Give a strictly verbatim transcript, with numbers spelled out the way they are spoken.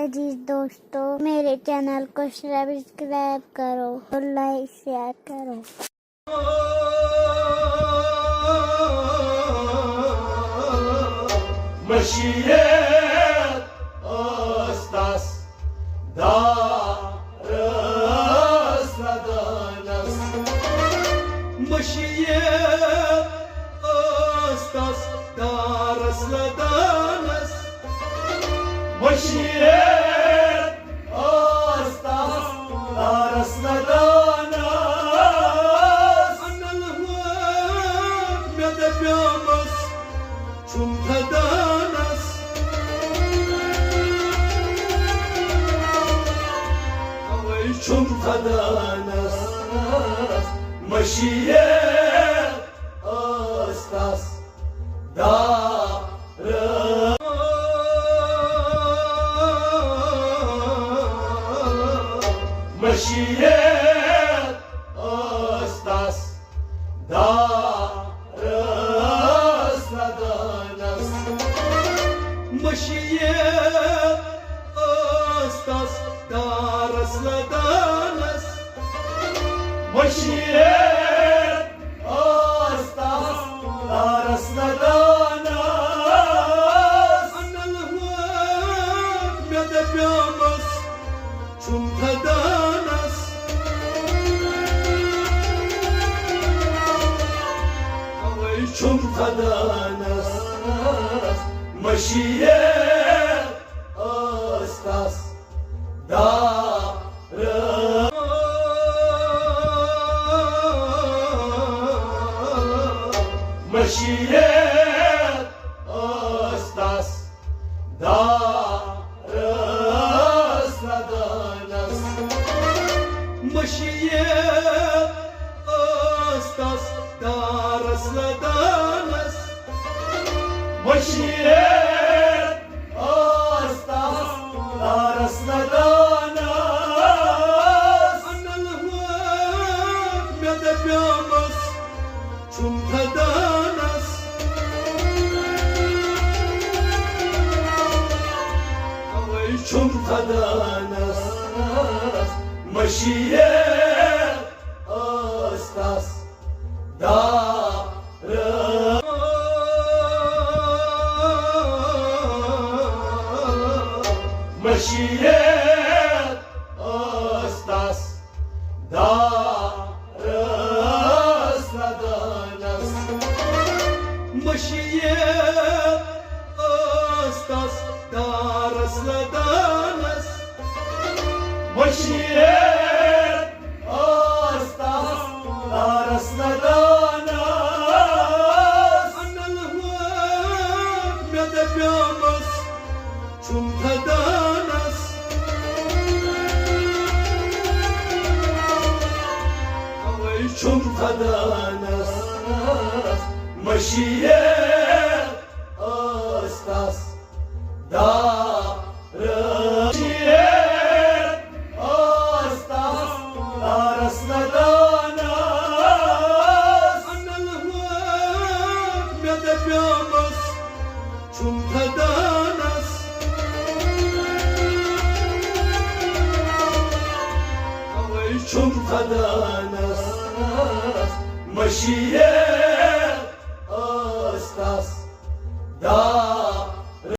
عزیز دوستو، میرے چینل کو سبسکرائب کرو اور لائک شیئر کرو۔ مشیت ٲس تس دارس ندانس۔ مشیت ٲس تس دارس ندانس۔ مشیت ٲس تس دارس ندانس۔ انل ہو مےٚ دپیٛامس چھُم خدانس۔ اوے چھُم خدانس۔ مشیت ٲس تس دار۔ مشیت ٲس تس دارس ندانس۔ مشیت ٲس تس دارس ندانس۔ مشیت ٲس تس دارس ندانس۔ انل ہو مےٚ دپیٛامس چھُم خدانس۔ اوے چھُم خدانس۔ مشیت ٲس تس دار۔ مشیت ٲس تس دارس ندانس۔ مشیت ٲس تس دارس ندانس۔ مشیت ٲس تس دارس ندانس۔ انل ہو مےٚ دپیٛامس چھُم خدانس۔ اوے چھُم خدانس۔ مشیت ٲس تس دار۔ مشیت ٲس تس دارس ندانس۔ مشیت ٲس تس دارس ندانس۔ مشیت ٲس تس دارس ندانس۔ انل ہو مےٚ دپیٛامس چھُم خدانس۔ اوے چھُم خدانس۔ مشیت ٲس تس دار۔ مشیت ٲس تس دارس ندانس۔ انل ہو مےٚ دپیٛامس چھُم خدانس۔ اوے چھُم خدانس۔ مشیت